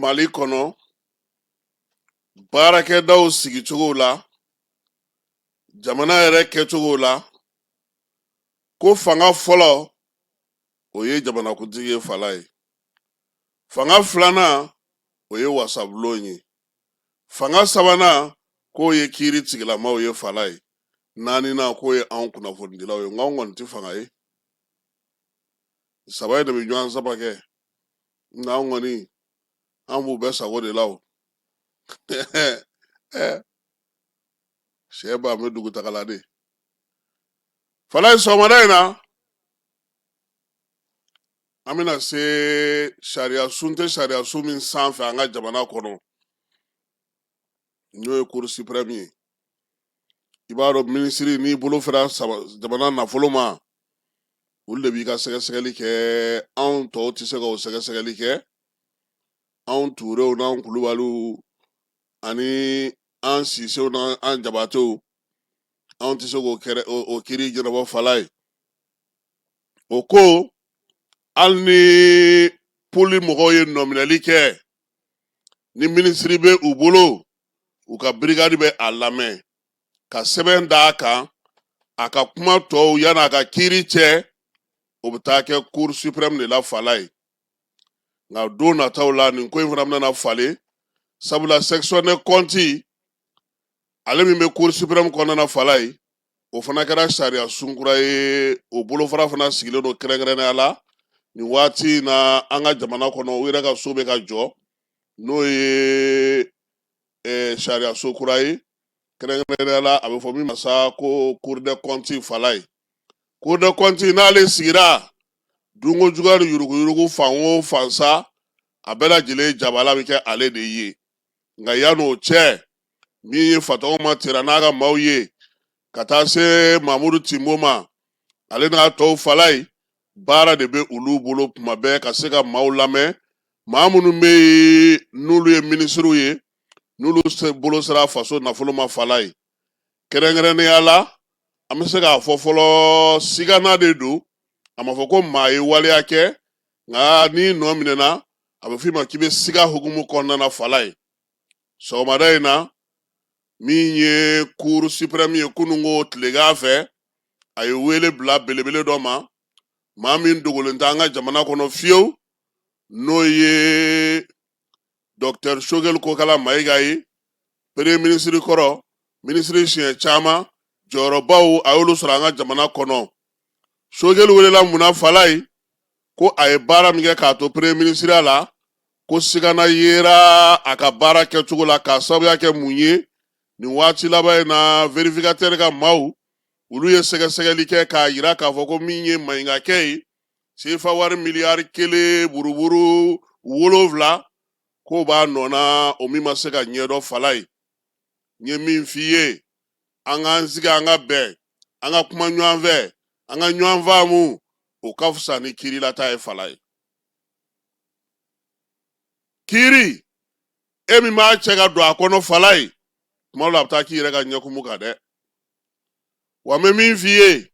Mali kɔnɔ baarakɛdaw sigicogo la, jamana yɛrɛ kɛcogo la, ko fanga fɔlɔ, o ye jamanakuntigi ye, fala ye. Fanga filanan, o ye wasabulon ye. Fanga sabanan, k'o ye kiiri tigilamaw ye, fala ye. Naaninan, k'o ye anw kunnafonidilaw ye. Nka anw kɔni tɛ fanga ye. Saba in de bɛ ɲɔgɔn saba kɛ, nka anw kɔni, an b'u bɛɛ sago de la. O sɛ b'an bɛ dugutagala de, fala ye. Sɔgɔmada in na, an bɛna se sariya sun tɛ sariya sun min sanfɛ an ka jamana kɔnɔ, n'o ye Cour suprême ye. I b'a dɔn, minisiri, n'i bolo fɛra jamana nafolo ma, olu de b'i ka sɛgɛsɛgɛli kɛ. Anw tɔw tɛ se ka o sɛgɛsɛgɛli kɛ. Anw Turew n'an Kulubaliw ani an Sisew n'an Jabatew, anw tɛ se k'o kɛrɛ o kiiri ɲɛnabɔ, fala ye. O ko hali ni poli mɔgɔw ye nɔminɛli kɛ, ni minisiri bɛ u bolo, u ka birigadi bɛ a lamɛn ka sɛbɛn d'a kan, a ka kuma tɔw yan'a ka kiiri cɛ, o bɛ taa kɛ Cour suprême de la, fala ye. Nka don nataw la, nin ko in fana bɛna falen, sabula section de compte, ale min bɛ Cour suprême kɔnɔna na, fala ye, o fana kɛra sariya sunkura ye. O bolofara fana sigilen don kɛrɛnkɛrɛnnenya la nin waati in na an ka jamana kɔnɔ. U yɛrɛ ka so bɛ ka jɔ, n'o ye sariya so kura ye. Kɛrɛnkɛrɛnnenya la, a bɛ fɔ min ma sa ko Cour des comptes, fala ye. Cour des comptes, n'ale sigira, dunko juguya ni yuruguyurugu fan o fan sa, a bɛɛ lajɛlen jabala bɛ kɛ ale de ye. Nka yann'o cɛ, min ye Fatɔgɔma Tera n'a ka maaw ye, ka taa se Mamudu Tinbo ma, ale n'a tɔw, fala ye, baara de bɛ olu bolo tuma bɛɛ ka se ka maaw lamɛn, maa minnu bɛ yen n'olu ye minisiriw ye, n'olu bolo sera faso nafolo ma, fala ye. Kɛrɛnkɛrɛnnenya la, an bɛ se k'a fɔ fɔlɔ, sigana de don. A ma fɔ ko maa ye waleya kɛ, nka n'i nɔ minɛna, a bɛ f'i ma k'i bɛ siga hukumu kɔnɔna na, fala ye. Sɔgɔmada in na, min ye Cour suprême ye, kununko tilegan fɛ, a ye wele bila belebele dɔ ma, maa min dogolen tɛ an ka jamana kɔnɔ fiyewu, n'o ye Docteur Choguel Kokala Mayiga ye, premier ministre kɔrɔ, minisiri siɲɛ caman, jɔyɔrɔbaw a y'olu sɔrɔ an ka jamana kɔnɔ. Choguel welela mun na, fala ye? Ko a ye baara min kɛ k'a to premier ministre la, ko sigana yera a ka baara kɛcogo la, k'a sababuya kɛ mun ye? Nin waati laban in na, vérificateur ka maaw, olu ye sɛgɛsɛgɛli kɛ k'a yira k'a fɔ ko min ye Mayigakɛ ye, sefa wari miliyari kelen buruburu wolonwula, k'o b'a nɔ na, o min ma se ka ɲɛdɔn, fala ye. N ye min f'i ye, an k'an sigi, an ka bɛn, an ka kuma ɲɔgɔn fɛ, an ka ɲɔgɔn faamu, o ka fisa ni kiirilata ye, fala ye. Kiiri, e min b'a cɛ ka don a kɔnɔ, fala ye, tuma dɔ la a bɛ taa k'i yɛrɛ ka ɲɛkumu kan dɛ. Wa n bɛ min f'i ye,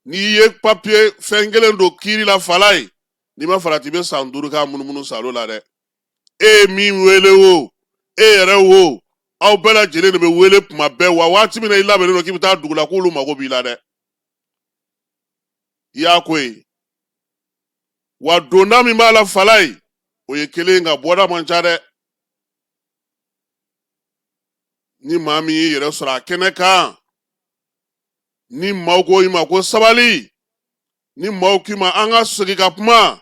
n'i ye papiye fɛn kelen don kiiri la, fala ye, n'i ma farati, i bɛ san 5 k'a munumunu salo la dɛ. E ye min wele o, e yɛrɛ wo, aw bɛɛ lajɛlen de bɛ wele tuma bɛɛ. Wa waati min na i labɛnnen don k'i bɛ taa dugu la, k'olu mago b'i la dɛ. I y'a ko ye wa, donda min b'a la, fala ye, o ye kelen, nka bɔda man ca dɛ. Ni maa min y'i yɛrɛ sɔrɔ a kɛnɛ kan, ni maaw ko i ma ko sabali, ni maaw k'i ma an ka segin ka kuma,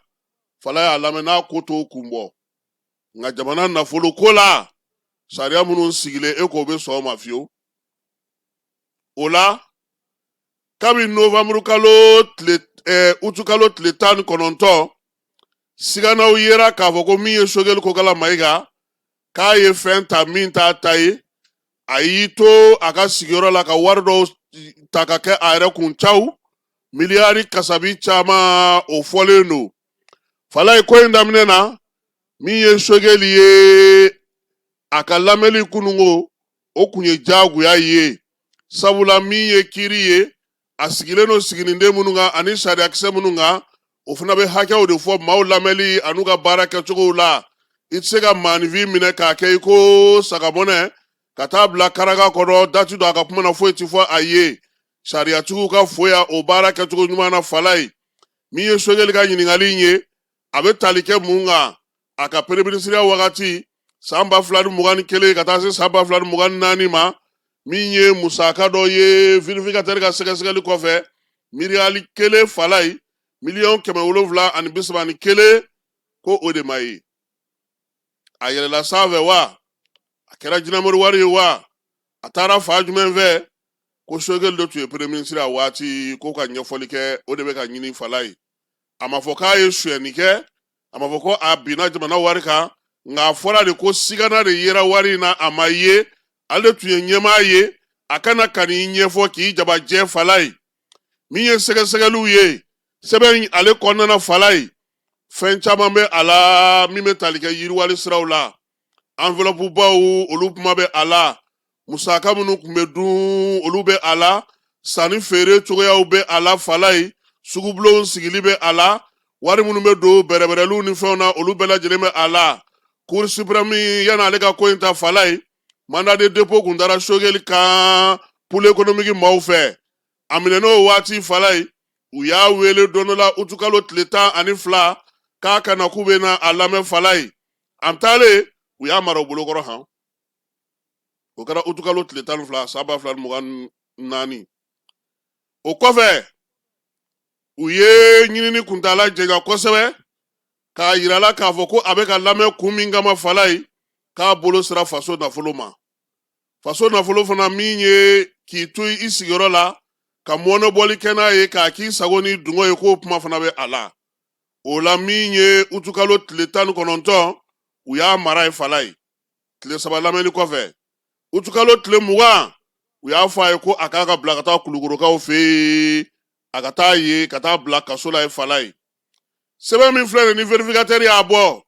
fala y'a lamɛn, n'a ko t'o kun bɔ. Nka jamana nafolo ko la, sariya minnu sigilen, e k'o bɛ sɔn o ma fiyewu. O la, kabi novembre kalo tile utu kalo tile 19, siganaw yera k'a fɔ ko min ye Choguel Kokala Mayiga, k'a ye fɛn ta min t'a ta ye, a y'i to a ka sigiyɔrɔ la ka wari dɔw ta ka kɛ a yɛrɛ kun caw, miliyari kasabi caman, o fɔlen don, falaye. Ko in daminɛ na, min ye Choguel ye, a ka lamɛnni kununko, o kun ye diyagoya ye, sabula min ye kiiri ye, a sigilen don siginiden minnu kan ani sariyakisɛ minnu kan, o fana bɛ hakɛw de fɔ maaw lamɛnli an'u ka baara kɛcogow la. I tɛ se ka maaninfin minɛ k'a kɛ i ko sagamɔnɛ ka taa bila karaka kɔnɔ, da ti don a ka kuma na, foyi ti fɔ a ye. Sariyatigiw ka fo yan o baara kɛcogo ɲuman na. Falaye, min ye Sogɛli ka ɲininkali in ye, a bɛ tali kɛ mun kan? A ka premier minisiriya wagati, san 2021 ka taa se san 2024 ma, min ye musaka dɔ ye vérificateur ka sɛgɛsɛgɛli kɔfɛ, miliyari kelen, Falaye, 731 miliyɔn, ko o de ma ye. A yɛlɛla sanfɛ wa, a kɛra jinɛmori wari ye wa, a taara fan jumɛn fɛ? Ko Sogɛli de tun ye premier ministre a waati, ko ka ɲɛfɔli kɛ, o de bɛ ka ɲini. Falaye, a ma fɔ k'a ye sonyɛni kɛ, a ma fɔ ko a binna jamana wari kan, nka a fɔra de ko sigana de yera wari in na, a ma ye. Ale de tun ye ɲɛmaa ye, a kana ka n'i ɲɛfɔ k'i jabajɛ. Falaye, min ye sɛgɛsɛgɛliw ye sɛbɛn in ale kɔnɔna na, Falaye, fɛn caman bɛ a la min bɛ tali kɛ yiriwali siraw la. Enveloppe baw, olu kuma bɛ a la. Musaka minnu tun bɛ dun, olu bɛ a la. Sanni feere cogoyaw bɛ a la. Falaye, sugubulonw sigili bɛ a la. Wari minnu bɛ don bɛrɛbɛrɛliw ni fɛnw na, olu bɛɛ lajɛlen bɛ a la. Cour suprême, yan'ale ka ko in ta, Falaye, mandat de dépôt kun dara Sogɛli kan pôle économique maaw fɛ. A minɛn'o waati, Falaye, u y'a wele don dɔ la utukalo tile 12 k'a ka na, k'u bɛ na a lamɛn. Falaye, a taalen, u y'a mara u bolokɔrɔ han. O kɛra utukalo tile 12 san 2024. O kɔfɛ, u ye ɲinini kuntaala janya kosɛbɛ k'a yira la k'a fɔ ko a bɛ ka lamɛn kun min kama, Falaye, k'a bolo sera faso nafolo ma. Faso nafolo fana, min ye k'i to i sigiyɔrɔ la ka mɔnɛbɔli kɛ n'a ye, k'a k'i sago ni dungɔ ye, k'o kuma fana bɛ a la. O la, min ye utukalo tile 19, u y'a mara ye. Falaye, tile 3 lamɛnni kɔfɛ, utukalo tile 20, u y'a fɔ a ye ko a k'a ka bila ka taa Kulukorokaw fɛ yen, a ka taa yen, ka taa bila kaso la ye. Falaye, sɛbɛn min filɛ nin ni vérificateur y'a bɔ,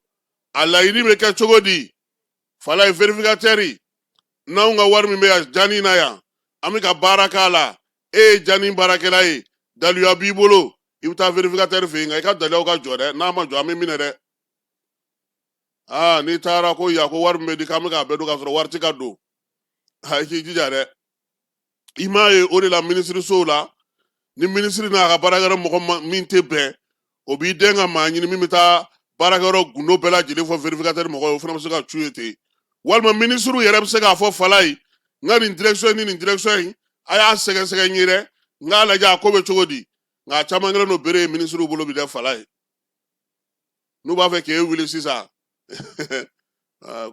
a laɲini bɛ kɛ cogo di? Falaye, vérificateur, n'anw ka wari min bɛ yan jani na yan, an bɛ ka baara k'a la, e ye jani baarakɛla ye, daluya b'i bolo, i bɛ taa vérificateur fɛ yen, nka i ka daluyaw ka jɔ dɛ. N'a ma jɔ, an bɛ minɛ dɛ. Aa, n'i taara ko yan ko wari min bɛ di k'an bɛ k'a bɛɛ don k'a sɔrɔ wari ti ka don, i k'i jija dɛ. I m'a ye, o de la minisirisow la, ni minisiri n'a ka baarakɛyɔrɔ mɔgɔ min tɛ bɛn, o b'i dɛn ka maa ɲini min bɛ taa baarakɛyɔrɔ gundo bɛɛ lajɛlen fɔ vérificateur mɔgɔ ye, o fana bɛ se ka cu ye ten. Walima minisiriw yɛrɛ bɛ se k'a fɔ, Falaye, n ka nin direction ni nin direction in, a y'a sɛgɛsɛgɛ n ye dɛ, n k'a lajɛ a ko bɛ cogo di. Nka a caman kɛlen don bere ye minisiriw bolo bi dɛ. Falaye, n'u b'a fɛ k'e wuli sisan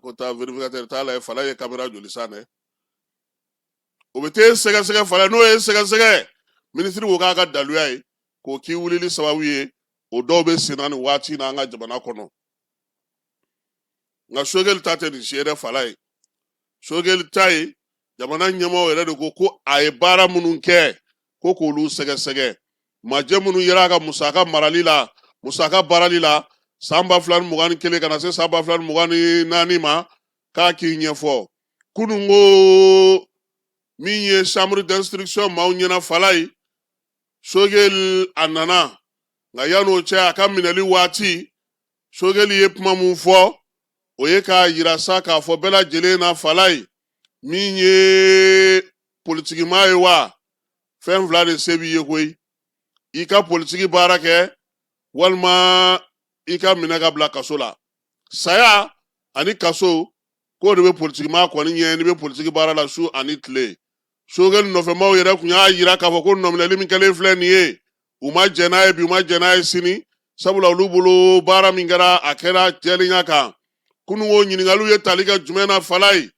ko taa vérificateur t'a lajɛ, Falaye ye caméra joli san dɛ, o bɛ t'e sɛgɛsɛgɛ. Falaye, n'o ye sɛgɛsɛgɛ, minisiri ko k'a ka daluya ye k'o k'i wulili sababu ye. O dɔw bɛ sen na nin waati in na an ka jamana kɔnɔ. Nka Sogɛli ta tɛ nin si ye dɛ. Falaye, Sogɛli ta ye, jamana ɲɛmaaw yɛrɛ de ko ko a ye baara minnu kɛ, ko k'olu sɛgɛsɛgɛ, majɛ minnu yera a ka musaka marali la, musaka baarali la san 2021 ka na se san 2024 ma, k'a k'i ɲɛfɔ. Kunun ko min ye chambre d'instruction maaw ɲɛna, Falaye, Sogɛli a nana. Nka yan'o cɛ, a ka minɛli waati, Sogɛli ye kuma mun fɔ, o ye k'a yira sa k'a fɔ bɛɛ lajɛlen na, Falaye, min ye politikimaa ye wa, fɛn fila de se b'i ye koyi: i ka politiki baara kɛ, walima i ka minɛ ka bila kaso la. Saya ani kaso, k'o de bɛ politikimaa kɔni ɲɛ n'i bɛ politiki baara la su ani tile. Sogɛli nɔfɛmaw yɛrɛ tun y'a yira k'a fɔ ko nɔminɛli min kɛlen filɛ nin ye, u ma jɛn n'a ye bi, u ma jɛn n'a ye sini, sabula olu bolo baara min kɛra, a kɛra jɛlenya kan. Kununko ɲininkaliw ye tali kɛ jumɛn na, Falaye?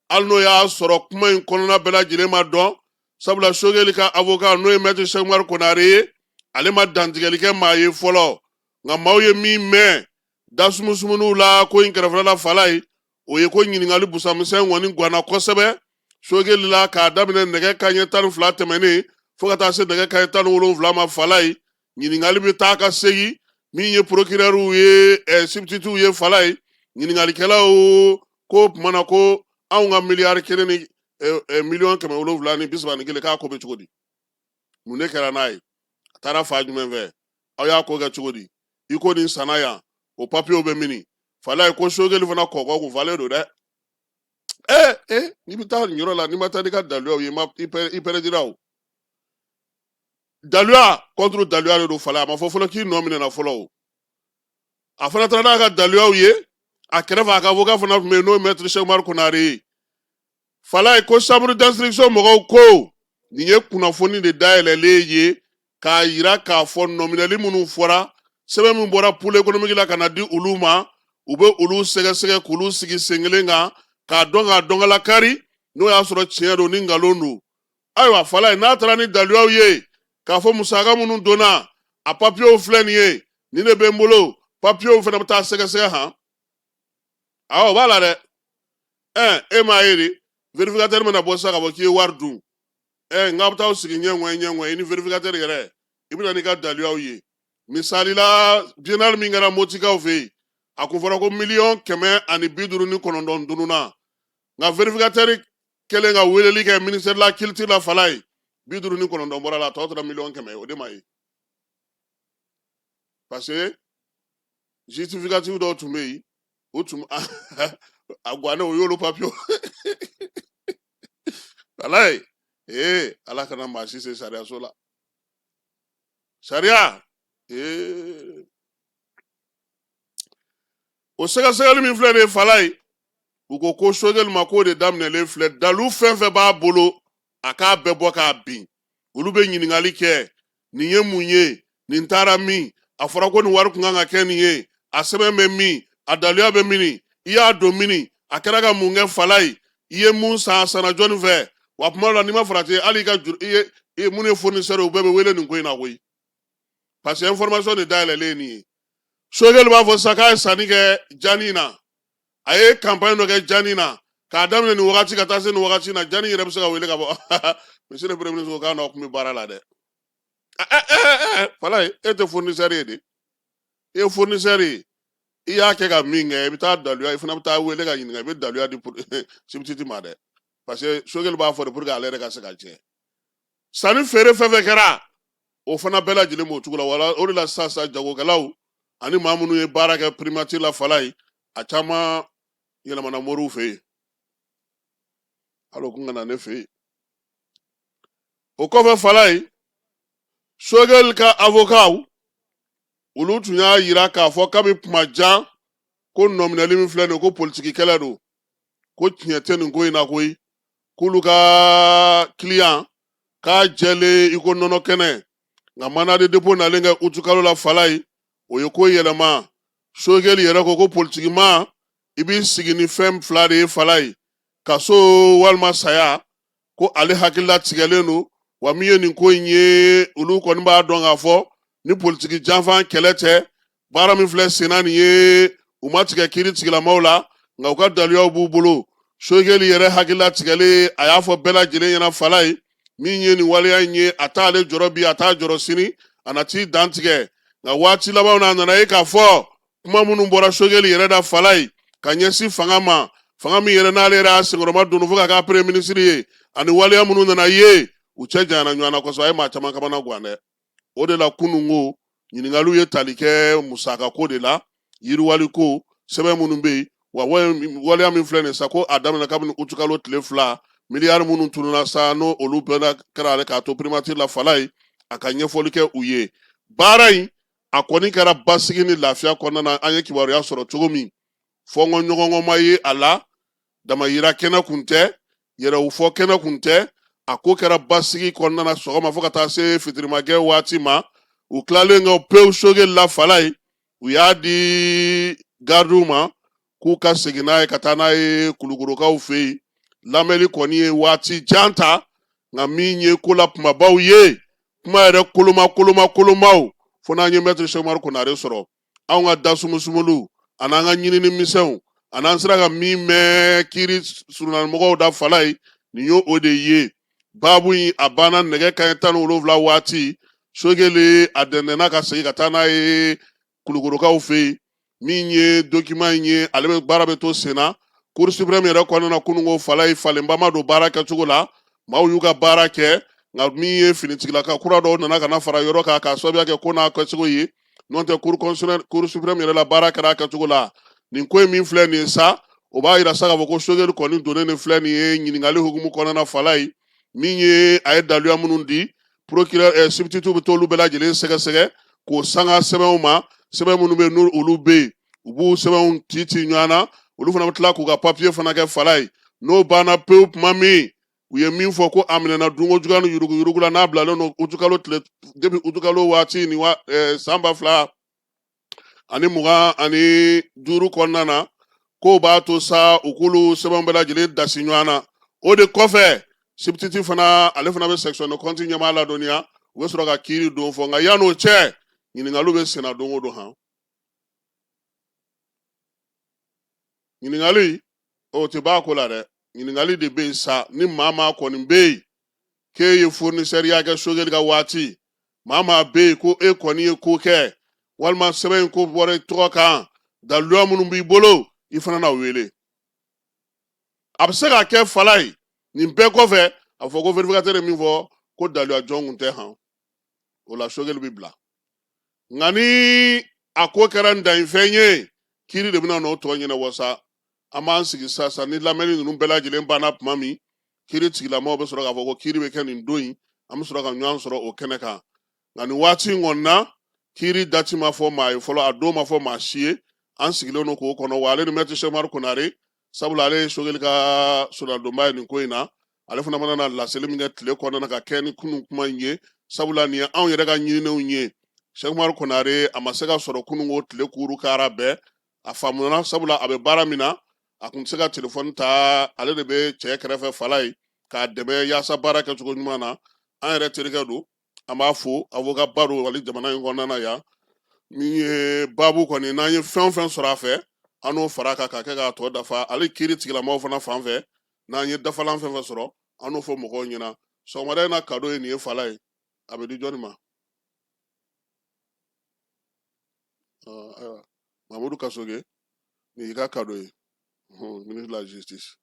Hali n'o y'a sɔrɔ kuma in kɔnɔna bɛɛ lajɛlen ma dɔn, sabula Sogɛli ka avocat, n'o ye maître Cheick Oumar Konare ye, ale ma dantigɛli kɛ maa ye fɔlɔ. Nka maaw ye min mɛn da sumusumuniw la ko in kɛrɛfɛla la, Falaye, o ye ko ɲininkali busamisɛn kɔni ganna kosɛbɛ Sogɛli la k'a daminɛ nɛgɛ kanɲɛ 12 tɛmɛnen fo ka taa se nɛgɛ kanɲɛ 17 ma. Falaye, ɲininkali bɛ taa ka segin. Min ye procureur ye, substitut ye, Falaye, ɲininkalikɛlaw ko tuma na ko anw ka miliyari kelen ni 731 miliyɔn, k'a ko bɛ cogo di? Mun de kɛra n'a ye? A taara fan jumɛn fɛ? Aw y'a ko kɛ cogo di? I ko nin sanna yan, o papiyew bɛ mini? Falaye ko Sogɛli fana kɔkɔ kun falen don dɛ. Ee ee, n'i bɛ taa nin yɔrɔ la, n'i ma taa n'i ka daluyaw ye, i pɛrɛdira o. Daluya contre daluya de don Falaye. A ma fɔ fɔlɔ k'i nɔ minɛna fɔlɔ o. A fana taara n'a ka daluyaw ye a kɛrɛfɛ, a ka avocat fana tun bɛ yen, n'o ye maître Cheikh Umaru Konare ye. Falaye ko chambre d'instruction mɔgɔw ko nin ye kunnafoni de dayɛlɛlen ye k'a yira k'a fɔ nɔminɛli minnu fɔra, sɛbɛn min bɔra pôle économique la ka na di olu ma, u bɛ olu sɛgɛsɛgɛ k'olu sigi sen kelen kan k'a dɔn, k'a dɔnkala kari, n'o y'a sɔrɔ tiɲɛ don ni nkalon don. Ayiwa Falaye, n'a taara ni daluyaw ye k'a fɔ musaka minnu donna, a papiyew filɛ nin ye, nin de bɛ n bolo, papiyew fana bɛ taa sɛgɛsɛgɛ han. Awɔ, o b'a la dɛ. E m'a ye de, vérificateur mana bɔ sisan k'a fɔ k'i ye wari dun, n k'a bɛ taa sigi ɲɛŋɛ ɲɛŋɛ i ni vérificateur yɛrɛ, i bɛ na n'i ka daluyaw ye. Misali la, biennale min kɛra Motikaw fɛ yen, a kun fɔra ko 159 miliyɔn dununa, nka vérificateur kɛlen ka weleli kɛ ministère de la culture la, Falaye, 59 bɔra la, a tɔ tora 100 million ye. O de ma ye parce que justificatif dɔw tun bɛ yen, o tun a guwanɛ, o y'olu papiyew. Falaye, ee, Ala kana maa si se sariyaso la. Sariya, ee, o sɛgɛsɛgɛli min filɛ nin ye Falaye, u ko ko Sogɛli ma k'o de daminɛlen filɛ. Dalu fɛn fɛn b'a bolo, a k'a bɛɛ bɔ k'a bin. Olu bɛ ɲininkali kɛ, nin ye mun ye, nin taara min, a fɔra ko nin wari kun kan ka kɛ nin ye, a sɛbɛn bɛ min, a daluya bɛ min, i y'a don min, a kɛra ka mun kɛ? Falaye, i ye mun san, a sanna jɔnni fɛ? Wa kuma dɔ la, n'i ma farati, hali i ka juru, i ye mun ye, fournisseur, u bɛɛ bɛ wele nin ko in na koyi, parce que information de dayɛlɛlen ye nin ye. Sogɛli b'a fɔ sisan k'a ye sanni kɛ jani na, a ye campagne dɔ kɛ jani na k'a daminɛ nin wagati ka taa se nin wagati na. Jani yɛrɛ bɛ se ka wele ka bɔ, monsieur le premier ministre ko k'a n'aw kun bɛ baara la dɛ. Falaye, e tɛ fournisseur ye de, i ye fournisseur ye, i y'a kɛ ka min kɛ, i bɛ taa daluya, i fana bɛ taa wele ka ɲininka, i bɛ daluya di substitut ma dɛ, parce que Sogɛli b'a fɔ de pour que ale yɛrɛ ka se ka jɛ. Sanni feere fɛn fɛn kɛra, o fana bɛɛ lajɛlen b'o cogo la. Wala o de la sisan sisan, jagokɛlaw ani maa minnu ye baara kɛ primature la, Falaye, a caman yɛlɛmana moriw fɛ yen, hali o kun ka na ne fɛ yen. O kɔfɛ Falaye, Sogɛli ka avocat olu tun y'a yira k'a fɔ kabi kuma jan ko nɔminɛli min filɛ nin ye, ko politiki kɛlɛ don, ko tiɲɛ tɛ nin ko in na koyi, k'olu ka client k'a jɛlen i ko nɔnɔ kɛnɛ. Nka mandat de dépôt nalen kɛ utukalo la, Falaye, o ye ko yɛlɛma. Sogɛli yɛrɛ ko ko politikima, i b'i sigi ni fɛn fila de ye Falaye, kaso walima saya. Ko ale hakilila tigɛlen don. Wa min ye nin ko in ye, olu kɔni b'a dɔn k'a fɔ ni politiki janfan kɛlɛ tɛ. Baara min filɛ senna nin ye, u ma tigɛ kiiri tigilamaw la, nka u ka daluyaw b'u bolo. Sogɛli yɛrɛ hakilila tigɛlen, a y'a fɔ bɛɛ lajɛlen ɲɛna Falaye, min ye nin waleya in ye, a t'ale jɔrɔ bi, a t'a jɔrɔ sini, a na t'i dantigɛ. Nka waati labanw na, a nana ye k'a fɔ kuma minnu bɔra Sogɛli yɛrɛ da Falaye ka ɲɛsin fanga ma, fanga min yɛrɛ n'ale yɛrɛ y'a senkɔrɔma don fo ka k'a premier ministre ye, ani waleya minnu nana ye, u cɛ janyana ɲɔgɔn na kosɛbɛ. A ye maa caman kamana gan dɛ. O de la kununko ɲininkaliw ye tali kɛ musakako de la, yiriwali ko, sɛbɛn minnu bɛ yen, wa waleya min filɛ nin sa, ko a daminɛ kabini utukalo tile 2, miliyari minnu tununna sa, n'o olu bɛɛ kɛra ale k'a to primature la Falaye, a ka ɲɛfɔli kɛ u ye. Baara in a kɔni kɛra basigi ni lafiya kɔnɔna na. An ye kibaruya sɔrɔ cogo min, fɔnkɔ ɲɔgɔnkɔ ma ye a la, damayira kɛnɛ kun tɛ, yɛrɛw fɔ kɛnɛ kun tɛ. A ko kɛra basigi kɔnɔna na sɔgɔma fo ka taa se fitirimagɛ waati ma. U tilalen kɔ pewu Sogɛli la Falaye, u y'a di garidiw ma k'u ka segin n'a ye ka taa n'a ye Kulukorokaw fɛ yen. Lamɛnni kɔni ye waati jan ta, nka min ye ko la kumabaw ye, kuma yɛrɛ koloma koloma kolomaw, fo n'an ye mɛtiri Sɛkumaru Konare sɔrɔ. Anw ka da sumusumulu an'an ka ɲinini misɛnw an'an sera ka min mɛn kiiri surunanimɔgɔw da Falaye, nin y'o o de ye. Baabu in a banna nɛgɛ kanɲɛ 17 waati. Sogɛli a dɛndɛnna ka segin ka taa n'a ye Kulukorokaw fɛ yen. Min ye document in ye, ale bɛ baara bɛ to sen na Cour suprême yɛrɛ kɔnɔna na. Kununko Falaye, falenba ma don baara kɛcogo la, maaw y'u ka baara kɛ, nka min ye finitigilaka kura dɔw nana ka na fara yɔrɔ kan k'a sababuya kɛ ko n'a kɛcogo ye. N'o tɛ, cour constitutionnelle, cour suprême yɛrɛ la, baara kɛra a kɛcogo la. Nin ko in min filɛ nin ye sa, o b'a yira sa k'a fɔ ko Sogɛli kɔni donnen de filɛ nin ye ɲininkali hukumu kɔnɔna na. Falaye, min ye a ye daluya minnu di, procureur substitut bɛ t'olu bɛɛ lajɛlen sɛgɛsɛgɛ k'o sanga sɛbɛnw ma. Sɛbɛn minnu bɛ yen, n'olu olu bɛ yen, u b'u sɛbɛnw ci ci ɲɔgɔn na. Olu fana bɛ tila k'u ka papiye fana kɛ. Falaye, n'o banna pewu tuma min, u ye min fɔ ko a minɛna dunko juguya ni yuruguyurugu la, n'a bilalen don utukalo tile, depuis utukalo waati ni wa san 2025 kɔnɔna na, k'o b'a to sa u k'olu sɛbɛnw bɛɛ lajɛlen dasi ɲɔgɔn na. O de kɔfɛ, substitut fana, ale fana bɛ section de compte ɲɛmaa ladɔnniya, u bɛ sɔrɔ ka kiiri don fɔ. Nka yann'o cɛ, ɲininkaliw bɛ senna don o don. Han, ɲininkali o tɛ b'a ko la dɛ. Ɲininkali de bɛ yen sa. Ni maa maa kɔni bɛ yen k'e ye fournisseurya kɛ Sogɛli ka waati, maa maa bɛ yen ko e kɔni ye ko kɛ, walima sɛbɛn in ko bɔra i tɔgɔ kan, daluya minnu b'i bolo, i fana na wele. A bɛ se ka kɛ, Falaye, nin bɛɛ kɔfɛ, a fɔ ko vérificateur ye min fɔ ko daluya jɔn kun tɛ. Han, o la Sogɛli bɛ bila. Nka ni a ko kɛra dannifɛn ye, kiiri de bɛna n'o tɔ ɲɛnabɔ sa. An b'an sigi sisan, ni lamɛnni ninnu bɛɛ lajɛlen banna tuma min, kiiri tigilamɔgɔw bɛ sɔrɔ k'a fɔ ko kiiri bɛ kɛ nin don in, an bɛ sɔrɔ ka ɲɔgɔn sɔrɔ o kɛnɛ kan. Nka nin waati in kɔni na, kiiri dati ma fɔ maa ye fɔlɔ, a don ma fɔ maa si ye. An sigilen don k'o kɔnɔ. Wa ale ni mɛtiri Sɛkumaru Konare, sabula ale ye Sogɛli ka sonnadonba ye nin ko in na, ale fana mana na laseli min kɛ tile kɔnɔna na ka kɛ ni kunun kuma in ye, sabula nin ye anw yɛrɛ ka ɲininenw ye. Sɛkumaru Konare, a ma se ka sɔrɔ kunun ko tile kuru kara bɛɛ a faamuna, sabula a bɛ baara min na, a kun tɛ se ka telefɔni ta. Ale de bɛ cɛ kɛrɛfɛ, Falaye, k'a dɛmɛ yaasa baara kɛcogo ɲuman na. An yɛrɛ terikɛ don, an b'a fo, avocat ba don Mali jamana in kɔnɔna na yan. Min ye baabu kɔni, n'an ye fɛn o fɛn sɔrɔ a fɛ, an n'o fara a kan ka kɛ k'a tɔ dafa. Ale kiiri tigilamɔgɔw fana fan fɛ, n'an ye dafalan fɛn fɛn sɔrɔ, an n'o fɔ mɔgɔw ɲɛna. Sɔgɔmada in na, kado ye nin ye, Falaye. A bɛ di jɔnni ma? Ayiwa, Mamudu Kasoge, nin y'i ka kado ye, ministre de la Justice.